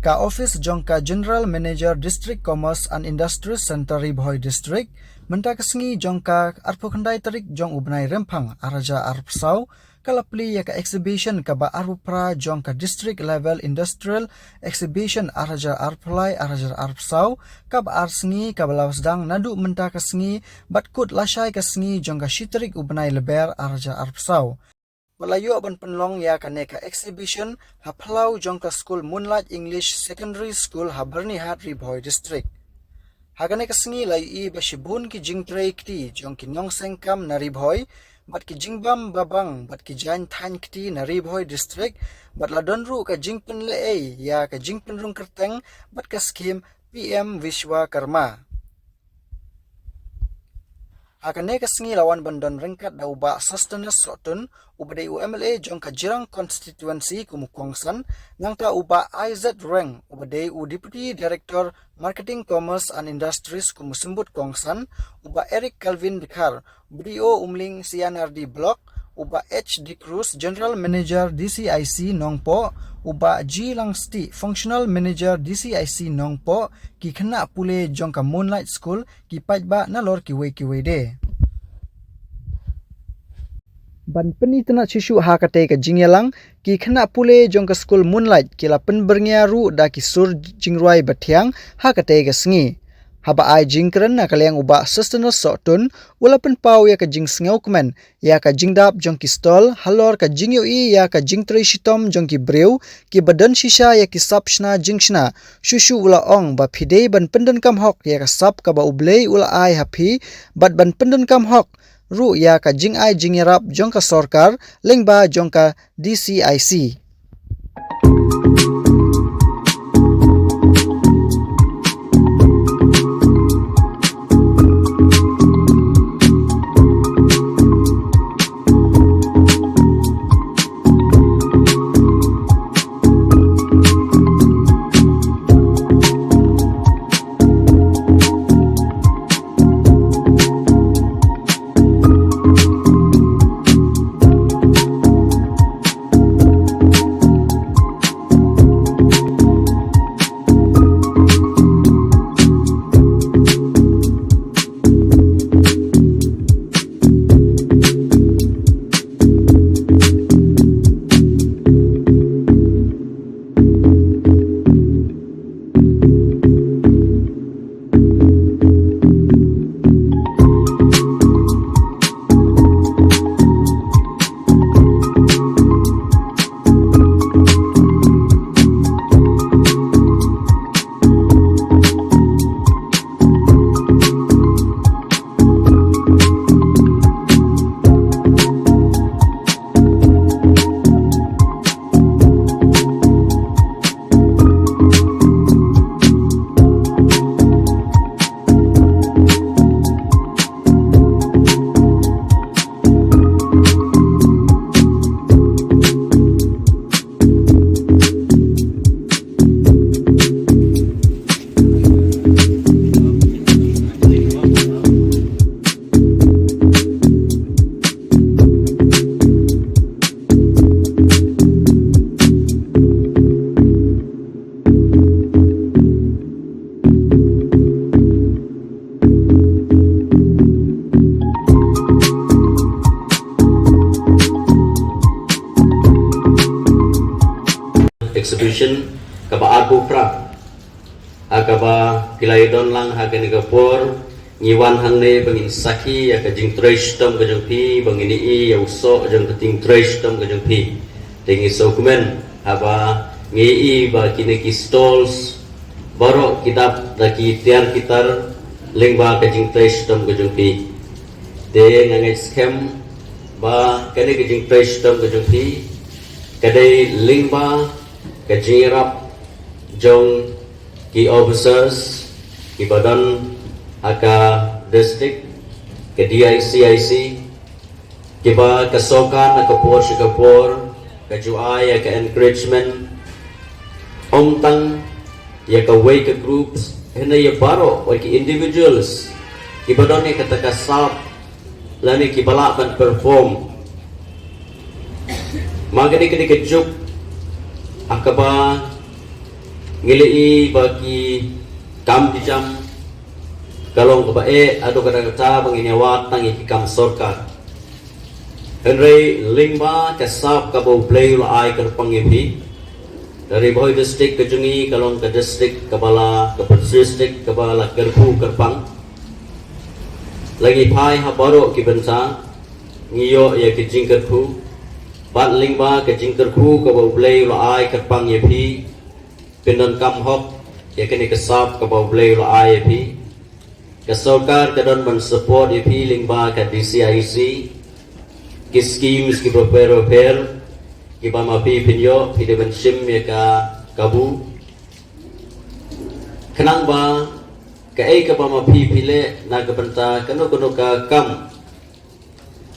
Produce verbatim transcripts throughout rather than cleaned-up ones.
Ka office jong ka General Manager District Commerce and Industries Centre Ri Bhoi District, mynta ka sngi jong ka arphew khyndai tarik jong u bnai Rymphang ar hajar arphew saw, ka la plie ïa ka exhibition kaba arphew phra jong ka District Level Industrial Exhibition ar hajar arphew lai ar hajar arphew saw, kaba ar sngi kaba la sdang naduh mynta ka sngi, bad kut lashai ka sngi jong ka shi tarik u bnai Lber ar hajar arphew saw. Bad la ïoh ban pynlong ïa kane ka exhibition ha phyllaw jong ka skul Moonlight English Secondary School ha Byrnihat Ri Bhoi District. Ha kane ka sngi la ïohi ba shibun ki jingtrei kti jong ki nongseng kam na Ri Bhoi, bad ki jingbam babang, bad ki jaiñ thaiñ kti na Ri Bhoi District, bad la don ruh ka jingpynlehei ïa ka jingpynrung kyrteng bad ka skhim P M Vishwakarma. Ha kane ka sngi la wan ban don ryngkat da u Bah Sosthenes Sohtun, uba dei u M L A jong ka Jirang Constituency kum u kongsan, nangta u Bah I Z Reng, uba dei u Deputy Director Marketing, Commerce and Industries kum u symbud kongsan, u Bah Eric Calvin Dkhar, B D O Umling C and R D Block, u Bah H D Cruz, General Manager D C I C Nongpoh, u Bah G Langsti, Functional Manager D C I C Nongpoh, ki khynnah pule jong ka Moonlight School, ki paidbah nalor kiwei kiwei de. Ban pynitynnad shuh shuh ha katei ka jingïalang, ki khynnah pule jong ka skul Moonlight ki la pynbyrngia ruh da ki sur jingrwai bathiang ha katei ka sngi. Haba ai jingkren na ka liang u Bah Sosthenes Sohtun, u la pynpaw ïa ka jingsngewkmen ïa ka jingdap jong ki stall halor ka jingïohi ïa ka jingtrei shitom jong ki briew kiba don shisha ïa ki sap shna jingshna. Shuh shuh u la ong ba phi dei ban pyndonkam hok ïa ka sap kaba U Blei u la ai ha phi, bad ban pyndonkam hok ruh ïa ka jingai jingïarap jong ka sorkar lyngba jong ka D C I C. Exhibition kaba arphew phra ha kaba phi la ïadon lang ha kane ka por, ngi wan hangne ba ngin sakhi ïa ka jingtrei shitom ka jong phi, ba ngin ïohi ïa u soh jong ka jingtrei shitom ka jong phi. Te ngi sngewkmen haba ngi ïohi ba kine ki stalls baroh ki dap da ki tiar ki tar lyngba ka jingtrei shitom ka jong phi. Te nga ngeit skhem ba kane ka jingtrei shitom ka jong phi ka dei lyngba ka jingïarap jong ki officers kiba don ha ka district, ka D I C I C, kiba ka sorkar na ka por sha ka por ka ju ai ïa ka encouragement, ym tang ïa kawei ka groups, hynrei ïa baroh, ïa ki individuals kiba don ïa kata ka sap lane kiba lah ban perform. Ma kane ka dei ka juk ha kaba Ngi la ïohi ba ki kam ki jam ka long kaba eh haduh katta katta ba ngin ïa wad tang ïa ki kam sorkar. Hynrei lyngba ka sap kaba U Blei u la ai kyrpang ïa phi, da Ri Bhoi district ka jong ngi ka long ka district kaba la, ka district kaba la kyrkhu kyrpang. La ngi phai ha baroh ki bynta, ngi ïoh ïa ka jingkyrkhu. Bad lyngba ka jingkyrkhu kaba U Blei u la ai kyrpang ïa phi, pyndonkam hok ïa kane ka sap kaba U Blei u la ai ïa phi. Ka sorkar ka don ban support ïa phi lyngba ka D C I C, ki schemes kiba pher ba pher kiba ma phi phin ïoh, phi dei ban shim ïa ka kabu. Khnang ba kaei kaba ma phi phi leh na ka bynta kano kano ka kam,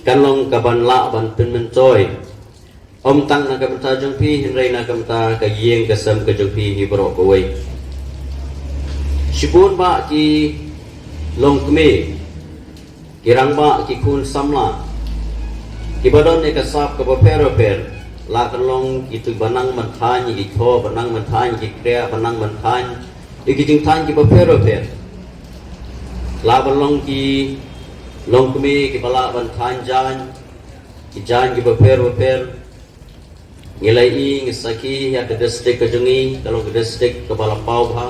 kan long kaban lah ban pynmyntoi, ym tang na ka bynta jong phi hynrei na ka bynta ka ïing ka sem ka jong phi hi baroh kawei. Shibun bah ki longkmie, ki rangbah, ki khun samla kiba don ïa ka sap kaba pher ba pher, la kan long kito ba nang ban thaiñ ïa ki thoh, ba nang ban thaiñ ïa ki kriah, ba nang ban thaiñ ïa ki jingthaiñ kiba pher ba pher. La ban long ki longkmie kiba lah ban thaiñ jaiñ, ki jaiñ kiba pher ba pher. Ngi la ïohi, ngi sakhi ïa ka district ka jong ngi, ka long ka district kaba la paw bha.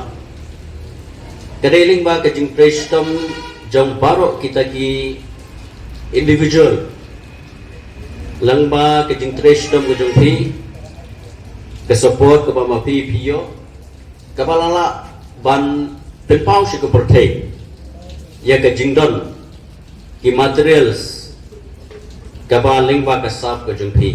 Ka dei lyngba ka jingtrei shitom jong baroh kita ki individual, lyngba ka jingtrei shitom ka jong phi, ka support kaba ma phi phi ïoh, kaba la lah ban pynpaw sha ka pyrthei ïa ka jingdon ki materials kaba lyngba ka sap ka jong phi.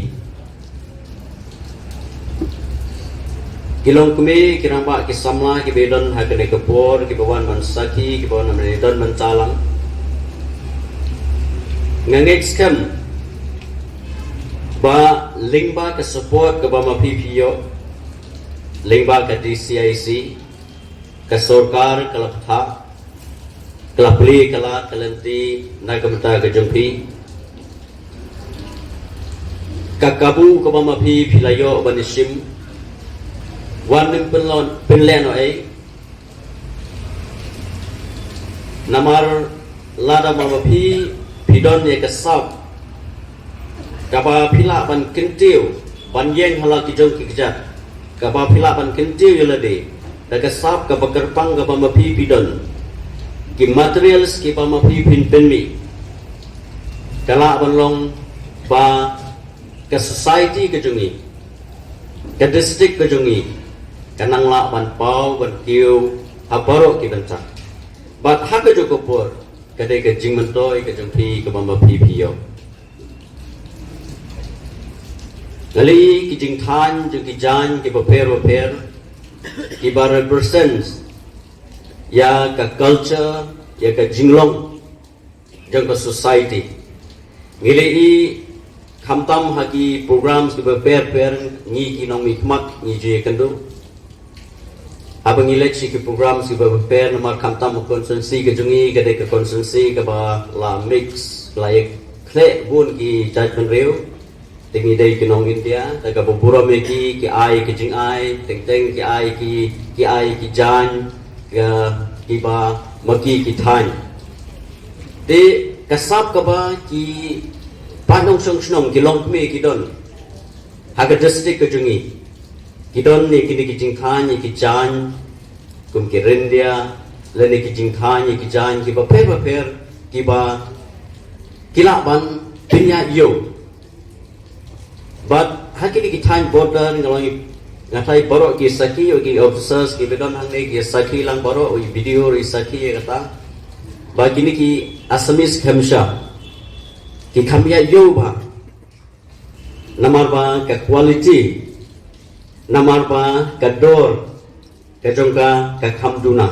Ki longkmie, ki rangbah, ki samla kiba don ha kane ka por, kiba wan ban sakhi, kiba wan ban don ban thalang. Nga ngeit skhem ba lyngba ka support kaba ma phi phi ïoh, lyngba ka D C I C, ka sorkar ka la pynthah, ka la plie ka lad ka lynti na ka bynta ka jong phi. Ka kabu kaba ma phi phi la ïoh ban shim, wat nym pynlong pynlehnohei. Namar lada ma ma phi phi don ïa ka sap kaba phi lah ban kyntiew, ban ïeng ha la ki jong ki kjat, kaba phi lah ban kyntiew ïa lade da ka sap kaba kyrpang kaba ma phi phi don, ki materials kiba ma phi phin pynmih, ka lah ban long ba ka society ka jong ngi, ka district ka jong ngi, ka nang lah ban paw ban kiew ha baroh ki bynta. Bad ha kajuh ka por ka dei ka jingmyntoi ka jong phi kaba ma phi phi ïoh. Nga la ïohi ki jingthaiñ jong ki jaiñ kiba pher ba pher, kiba represent ïa ka culture, ïa ka jinglong jong ka society. Ngi la ïohi khamtam ha ki programs kiba pher ba pher, ngi ki nongmihkhmat ngi ju ïakynduh. Haba ngi leit sha ki programs kiba pher ba pher, namar khamtam ka constituency ka jong ngi ka dei ka constituency kaba la mix, la ïakhleh bun ki jaitbynriew. Te ngi dei ki nong India, te kaba burom ïa ki, ki ai ki jingai, teng teng ki ai ki, ki ai ki jaiñ, ka, kiba ma ki ki thaiñ. Te ka sap kaba ki paid nongshong shnong, ki longkmie ki don ha ka district ka jong ngi, ki don ïa kine ki jingthaiñ ïa ki jaiñ kum ki ryndia, lane ki jingthaiñ ïa ki jaiñ kiba pher ba pher, kiba ki lah ban pynïaid ïew. Bad ha kine ki thaiñ border, nga long, nga tharai baroh ki sakhi, ki officers kiba don hangne ki sakhi lang, baroh u B D O u sakhi ïa kata, ba kine ki Assamese Khemsa ki kham ïaid ïew bha. Namar ba ka quality, namar ba ka dor ka jong ka ka kham duna.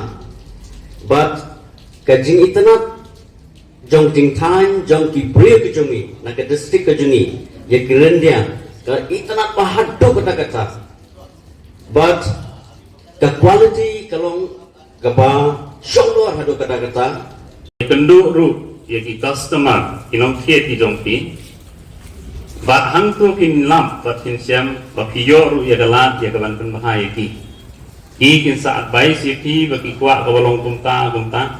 Bad ka jingitynnad jong jingthaiñ jong ki briew ka jong ngi na ka district ka jong ngi ïa ki ryndia ka itynnad bha haduh katta katta. Bad ka quality ka long kaba shongdor haduh katta katta. Kynduh ruh ïa ki customer, ki nongkit ki jong phi. Bad hangto kin lap bad kin shem ba phi ïoh ruh ïa ka lad ïa ka ban pynbha ïa ki. Ki kin sa advice ïa phi ba ki kwah kaba long kumta kumta.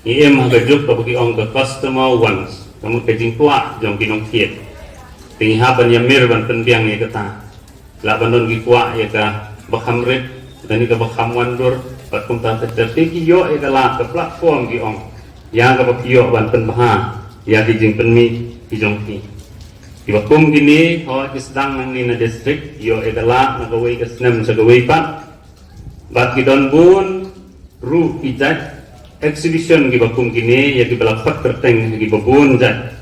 Ngi im ha ka juk kaba ki ong ka customer wants, ka mut ka jingkwah jong ki nongthied. Te ngi hap ban ïamir ban pynbiang ïa kata. Lah ban don ki kwah ïa kaba kham rit, kane kaba kham wandur, bad kumta ter ter. Te ki ïoh ïa ka lad, ka platform ki ong, ïa kaba ki ïoh ban pynbha ïa ki jingpynmih ki jong ki. Kiba kum kine, hooid, ki sdang nangne na district, ïoh ïa ka lad na kawei ka snem sha kawei pat. Bad ki don bun ruh ki jait exhibition kiba kum kine, ïa kiba la khot kyrteng kiba bun jait.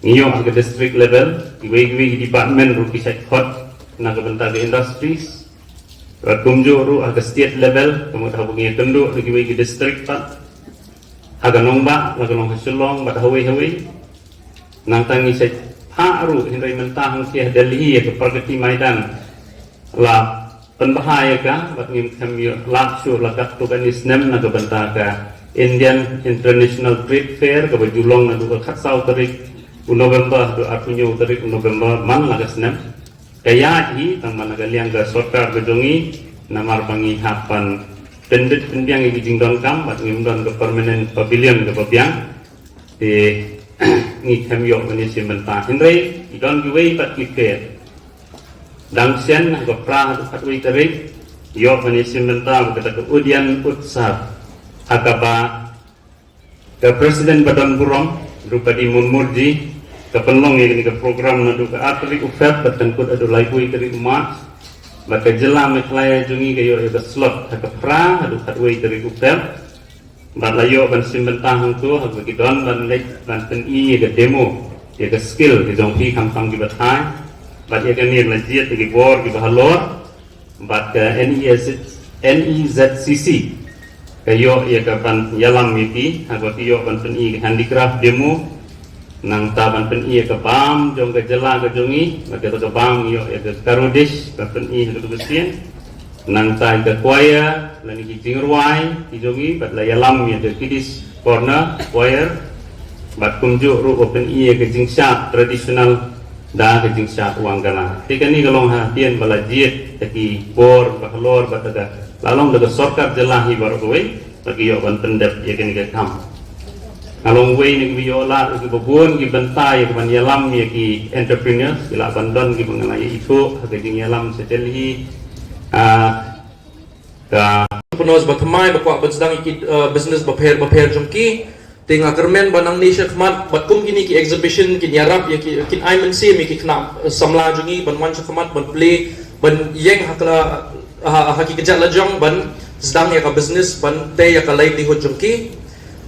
Ngi ïoh ha ka district level, kiwei kiwei ki department ruh ki shait khot na ka bynta ka industries. Bad kumjuh ruh ha ka state level, ka mut haba ngi ïakynduh da kiwei ki district pat, ha ka nongbah, la ka long ha Shillong bad hawei hawei. Nangta ngi shait phah ruh, hynrei mynta hangtei ha Delhi ïa ka Pragati Maidan la pynbha ïa ka, bad ngim khlem ïoh lad shuh la katto katne snem na ka bynta ka Indian International Trade Fair, kaba ju long naduh ka khatsaw tarik u November haduh arphew hynñiew tarik u November man la ka snem. Ka ïaid hi tang ban na ka liang ka sorkar ka jong ngi, namar ba ngi hap ban pynbit pynbiang ïa ki jingdonkam, bad ngim don ka permanent pavilion kaba biang. Te ngi khlem ïoh ban ïashim bynta. Hynrei ki don kiwei pat ki fair. Dang shen ha ka phra haduh khatwei tarik, ïoh ban ïashim bynta bad kata ka Udayan Utsav, ha kaba ka President ba don burom, Droupadi Murmu ji, ka pynlong ïa kane ka program naduh ka ar tarik u Feb bad kan kut haduh laiphew tarik u March. Bad ka jylla Meghalaya jong ngi ka ïoh ïa ka slot ha ka phra haduh khatwei tarik u Feb. Bad la ïoh ban shim bynta hangto, haba ki don ban leit ban pyni ïa ka demo, ïa ka skill ka jong phi khamtam kiba thaiñ. Bad ïa kane la jied ïa ki bor kiba halor. Bad ka N E Z, N E Z C C ka ïoh ïa ka ban ïalam ïa ki, haba ki ïoh ban pyni ïa ka handicraft demo. Nangta ban pyni ïa ka bam jong ka jylla ka jong ngi, bad kata ka bam ïoh ïa ka karo dish ban pyni ha kata ka sien. Nangta ïa ka choir, lane ki jingrwai ki jong ngi, bad la ïalam ïa ka Kiddies Corner Choir. Bad kumjuh ruh ban pyni ïa ka jingshad traditional da ka jingshad Wangala. Te kane ka long hadien ba la jied da ki bor ba halor bad da ka, la long da ka sorkar jylla hi baroh kawei. Ba ki ïoh ban pyndep ïa kane ka kam. Nga long uwei na kiba ïoh lad ïa kiba bun ki bynta ïa ka ban ïalam ïa ki entrepreneurs, ki lah ban don kiba nga la ïa ithuh ha ka jingïalam sha Delhi. Ah, ka entrepreneurs ba thymmai ba kwah ban sdang ïa ki, eh, business bapher bapher jong ki. Te nga kyrmen ba nangne sha khmat bad kum kine ki exhibition kin ïarap ïa ki, kin ai mynsiem ïa ki khynnah, eh, samla jong ngi ban wan sha khmat ban plie, ban ïeng ha ka la, ha, ha ki kjat lajong ban sdang ïa ka business, ban tei ïa ka livelihood jong ki.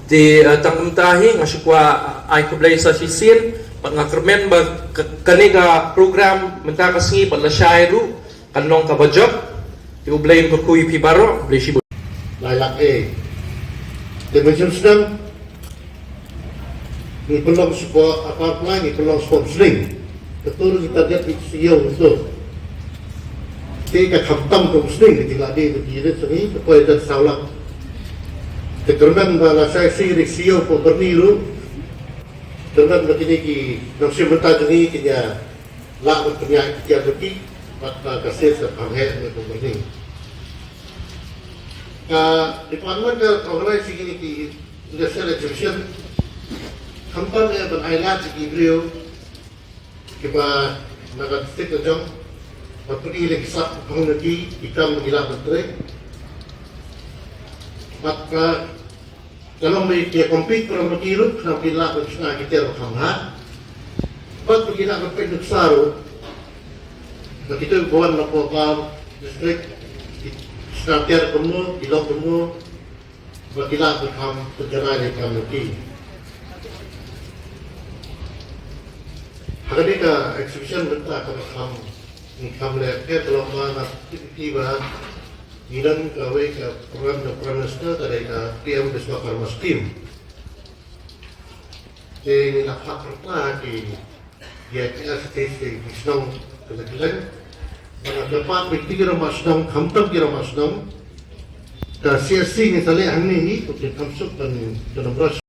Te, eh, tang kumta hi nga shu kwah ai khublei sa shisien bad nga kyrmen ba ka, kane ka program mynta ka sngi bad lashai ruh kan long kaba jop. Te U Blei un kyrkhu ïa phi baroh, khublei shibun. Lai lak eh. Te ban shem snem ngi pynlong sha power plant, ngi pynlong sha pump sling. Kato ruh ki target ki siew kato. Te ka khamtam pump sling ka jingla dei ba ki rit sha ngi, ka poi da saw lak. Te kyrmen ba lashai sngi ri siew pump byrni ruh. Kyrmen ba kine ki nongshim bynta jong ngi kin ïa lah ban pynïaid ki tiar jong ki, bad, uh, ka sir ka phang heh ne pynbyrni. Ka department ka organize ïa kine ki industrial exhibition, khamtam eh ban ai lad ïa ki briew kiba na ka district ka jong, ban pyni ïa ki sap phang jong ki, ki kam ba ki lah ban trei. Bad ka Ka long ba ki compete para ma ki ruh, khnang ba ki lah ban shna ki tiar ba kham bha. Bad ba ki lah ban peit nuksa ruh. Ba kito kiba wan na poh Pab district, ki shna tiar kumno, ki long kumno, ba ki lah ban kham pynjanai ïa ka kam jong ki. Ha kane ka exhibition mynta kaba kham, kham leh pher ka long ba nga tip ïa phi ba ngi don kawei ka program jong Prime Minister, ka dei ka P M Vishwakarma Scheme. Te ngi la phah pyrta ki, ki I T S, ki, ki shnong kylleng kylleng. Bad la kyrpad ba ki rangbah shnong, khamtam ki rangbah shnong, ka C S C ngi sa leh hangne hi, to pynkham suk ban, ban ym rush.